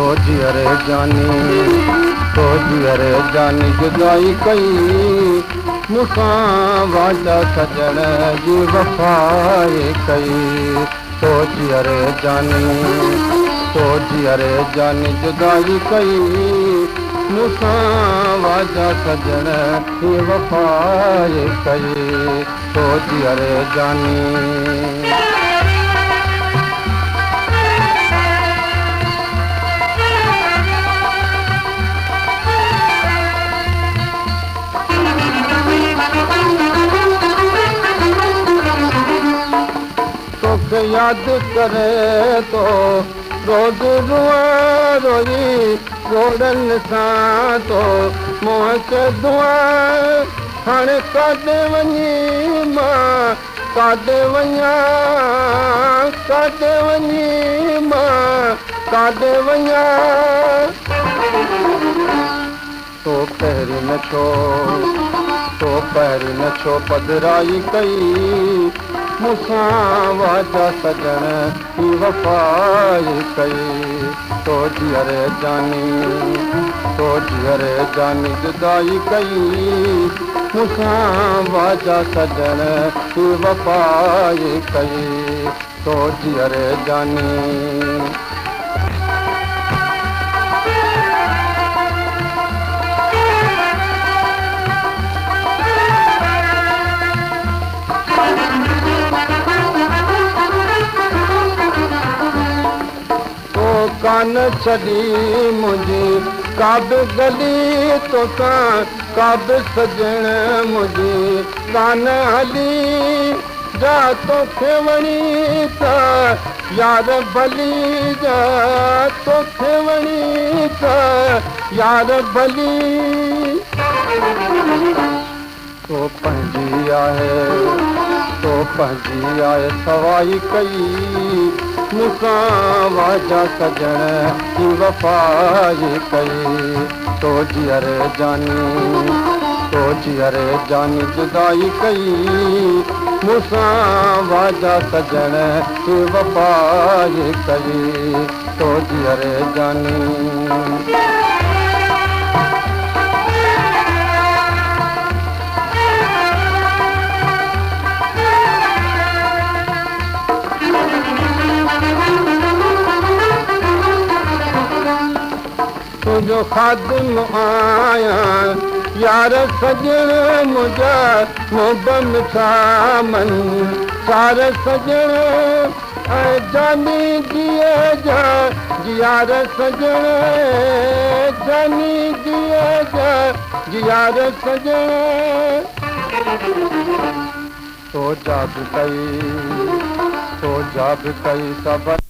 تو جيئري جاني، تو جيئري جاني جدائي ڪئي مون سان واجا سڄڻ جي وفائي ڪئي. تو جيئري جاني، تو جيئري جاني جدائي ڪئي مون سان واجا سڄڻ جي وفائي ڪئي. تو جيئري جاني. توکي ياد ڪري ٿو روز روئان روئي ڳوڙهن سان ٿو منهن کي ڌوئان. هاڻي ڪاڏي وڃي مان، ڪاڏي وڃان، ڪاڏي وڃي مان، ڪاڏي وڃان. تو پهرين نه ڇو، تو پهرين نه ڇو پڌرائي ڪئي مون سان واجا سڄڻ هي وفائي ڪئي. تو جيئري جاني، تو جيئري جاني جدائي ڪئي مون سان واجا سڄڻ هي وفائي ڪئي. تو جيئري جاني. تو ڪانه ڇڏي منهنجي ڪا به گلي، توسان ڪا به سڄڻ منهنجي ڪانه هلي. جا توکي وڻي ته يار ڀلي، جا توکي وڻي ته يار ڀلي. تو پنهنجي آهي، تو پنهنجي آهي سوائي ڪئي مون سان واجا سڄڻ هي وفائي ڪئي. تو جيئري جاني، تو جيئري جاني جدائي ڪئي مون سان واجا سڄڻ هي وفائي ڪئي. تو جيئري جاني. تنهنجو خادم آهيان يار سڄڻ منهنجا محب مٺا من سار سڄڻ، ۽ جاني جيء جا جيار سڄڻ، جاني جيء جا جيار سڄڻ. تو جا به ڪئي، تو جا به ڪئي سا.